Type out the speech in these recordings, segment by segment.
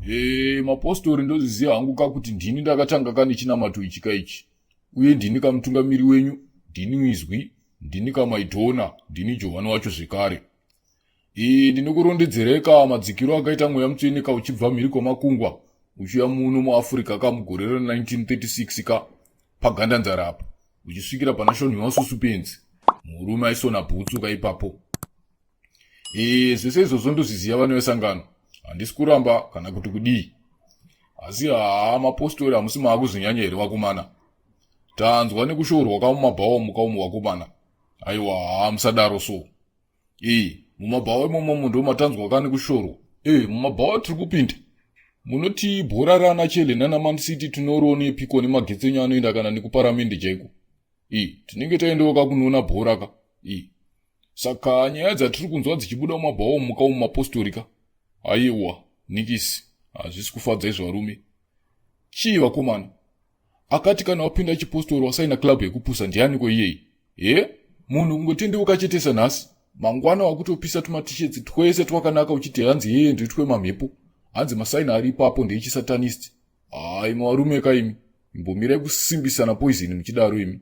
E, mapostori ndozviziva hangu ka kuti ndini ndakatanga ka nechinamato ichi ka ichi uye ndini kamutungamiri wenyu ndini izwi ndini kamaidhona ndini johani wacho zvekare e, ndinokurondedzerei ka madzikiro akaita mweya mutsvene ka uchibva mhiri kwamakungwa uchiuya muno muafrica ka mugore ra 1936 ka pagandanzara apa uchisvikira pana shonhiwa susupenzi murume aisona bhutsu ka ipapo e, zvese izvozvo ndozviziva vane vesangano handisi kuramba kana kuti kudii asi haa mapostori hamusi maakuzvinyanya here vakomana tanzwa nekushoorwa kamumabhawa muka umu vakomana aiwa haa musadaro so e mumabhawa imomomo ndo matanzwa kani kushorwa e mumabhawa tiri kupinda munoti bhora rana chele nana man city tinorionepiko nemagetsi enyu anoenda kana nekuparamende chaiko e tinenge taendawo kakunoona bhora ka e saka nyaya dzatiri kunzwa dzichibuda mumabhawa muka umu mapostori ka aiwa nikisi hazvisi kufadza izvo varume chii vakomana akati kana wapinda chipostori wasaina club yekupusa ndianiko iyeyi he munhu kungotendeuka chetesa nhasi mangwana wakutopisa tumatishets twese twakanaka uchiti hanzi yeye ndetwemamhepo hanzi masaina ari ipapo ndeechisatanist hai mavarume kaimi imbomirai kusimbisana poison muchidaro imi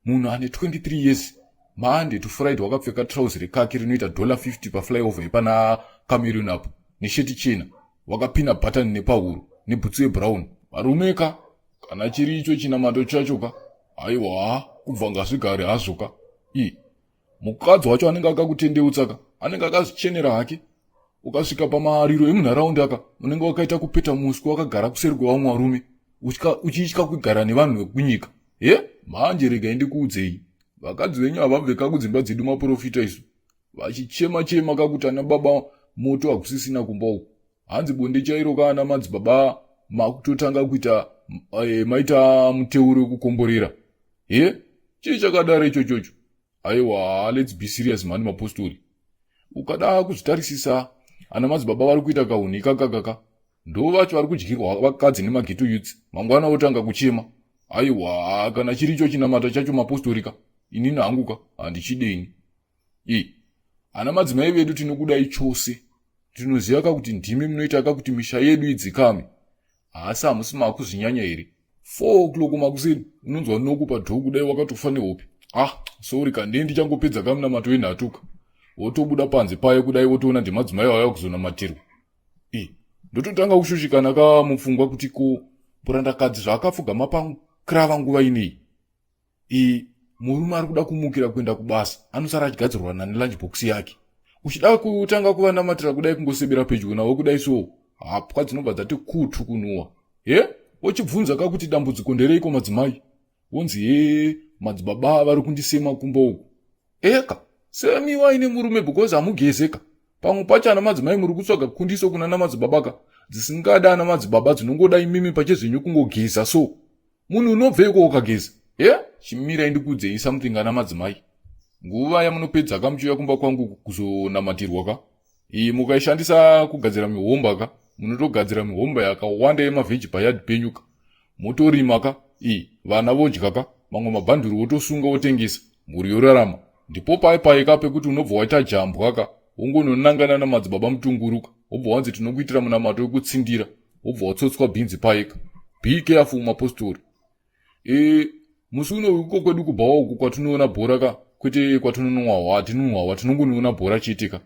munhu ane 23 years Monday to Friday wakapfeka trouser rekaki rinoita dollar 50 paflyover ipana Cameroon apo nesheti chena wakapina bhatani nepahuro nebhutsu yebrown varume ka kana chiri icho chinamato chacho ka aiwa kubva ngazvigare hazvo ka i mukadzi wacho anenge akakutendeutsa ka anenge akazvichenera hake ukasvika pamariro emunharaunda ka unenge wakaita kupeta muswe wakagara kuseri kwevamwe varume uchitya kugara nevanhu vekunyika he manje regai ndikuudzei vakadzi venyu havabve kakudzimba dzedu maprofita isu vachichema chema kakuti ana baba moto hakusisina kumba uku hanzi bonde chairo kaana madzibaba makutotanga kuita e, maita muteuro wekukomborera he chii chakadaro ichochocho aiwa let's be serious mhani mapostori ukada kuzvitarisisa ana madzibaba vari kuita kahuni kakakaka ndo vacho vari kudyirwa vakadzi nemaghetto youths mangwana votanga kuchema aiwa kana chiricho chinamata chacho mapostori ka inini hangu ka handichideni i ana madzimai vedu tinokudai chose tinoziva ka kuti ndimi munoita ka kuti misha yedu idzikame asi hamusi makuzvinyanya here 4 o'clock makuseni unonzwa knock padoor kudai wakatofa nehope ah sorry kandei ndichangopedza kamunamato wenhatuka wotobuda panze paye kudai wotoona ndemadzimai vauya kuzonamatirwa e ndototanga kushushikana kamupfungwa kuti ko murandakadzi zvaakapfugama pakrava nguva inei e murume ari kuda kumukira kuenda kubasa anosara achigadzirwa nani lunch box yake uchida kutanga kuvanamatira kudai kungosebera pedyo navo kudai so hapwa dzinobva dzati kutu kunhuhwa he wochibvunza ka kuti dambudziko ndereiko madzimai wonzi he madzibaba vari kundisema kumba uku eka semiwai nemurume because hamugezeka pamwe pacho ana madzimai muri kutsvaga kundiso kuna namadzibaba ka dzisingada ana madzibaba dzinongoda imimi pachezvenyu kungogeza so munhu unobveiko ukageza ye chimirai ndikuudzei something ana madzimai nguva yamunopedza ka muchiuya kumba kwangu kuzonamatirwa ka iyi mukaishandisa kugadzira mihomba ka munotogadzira mihomba yakawanda yemavheji payard penyu ka motorima ka iyi vana vodya ka mamwe mabhanduru wotosunga wotengesa mhuri yorarama ndipo pai pai ka pekuti unobva waita jambwa ka wongononangana namadzibaba mutunguruka wobva wanzi tinokuitira munamato wekutsindira wobva watsotswa bhinzi paika be careful mapostori e musi uno uko kwedu kubhawa uku kwatinoona bhora ka kwete kwatinonwa hwa tinonwa hwa tinongonoona bhora chete ka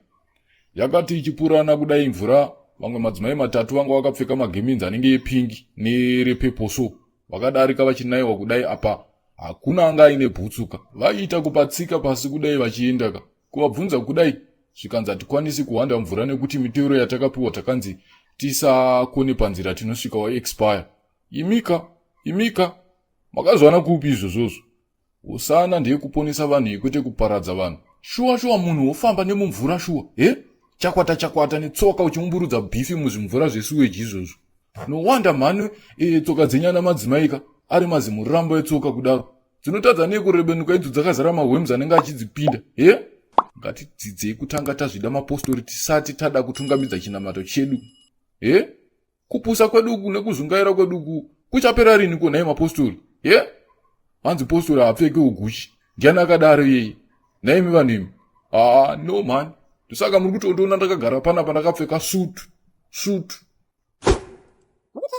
yakati ichipurana kudai mvura vamwe madzimai matatu vanga vakapfeka magemenzi anenge epink nerepurple so vakadarika vachinayiwa kudai apa hakuna anga aine bhutsuka vaiita kupatsika pasi kudai vachienda ka kuvabvunza kudai zvikanzi hatikwanisi kuhwanda mvura nekuti miteuro yatakapiwa takanzi tisakone panzira tinosvika waexpire imika imika makazwana kupi izvozvozvo usana ndeyekuponesa vanhu kwete kuparadza vanhu shuwa shuwa munhu wofamba nemumvura shuwa he chakwata chakwata netsoka uchiumburudza bhifi muzvimvura zvesuweji izvozvo no wonder mhani e, tsoka dzenyana madzimai ka ari mazimurambo etsoka kudaro dzinotadza nei kurebenuka idzo dzakazara maworms anenge achidzipinda he ngatidzidzei kutanga tazvida mapostori tisati tada kutungamidza chinamato chedu he kupusa kwedu uku nekuzungaira kwedu uku kuchapera rini ko nhai mapostori ye hanzi postori haapfeke uGucci ndiani akadaro iyeye nhaimi vanhu imi haa no man ndosaka muri kutondiona ndakagara panapa ndakapfeka sutu sutu.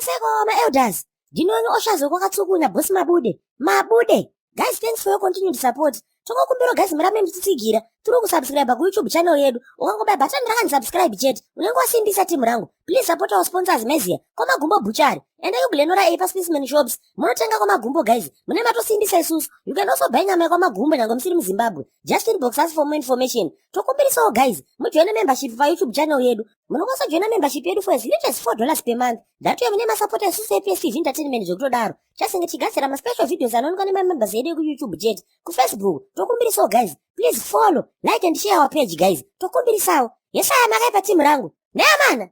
Seko maelders, ndinoni oshazo kwakatsukunya boss Mabude. Mabude. Guys, thanks for your continued support. Tokokumbira guys murambe muchitsigira through kusubscribe kuYouTube channel yedu. Ukangobaya button rakanzi subscribe chete, unenge wasimbisa timu rangu. Please support our sponsors Mezia, Kwamagumbo Butchery. Enda kuGlenora A paSpaceman Shops. Munotenga Kwamagumbo guys. Mune matosimbisa isusu. You can also buy nyama yeKwamagumbo nyange musiri muZimbabwe. Just inbox us for more information. Tokumbirisawo guys, mujoine membership paYouTube channel yedu. Munokwanisa kujoina membership yedu for as little as $4 per month. That way mune masapota isusu ePSTV Entertainment zvekutodaro. Chasinge tichigadzira maspecial videos anoonekwa nemamembers edu ekuYouTube chete. KuFacebook, tokumbirisawo guys. Please follow, like and share our page guys. Tokumbirisawo. Yesaya makaipa timu rangu. Neamana.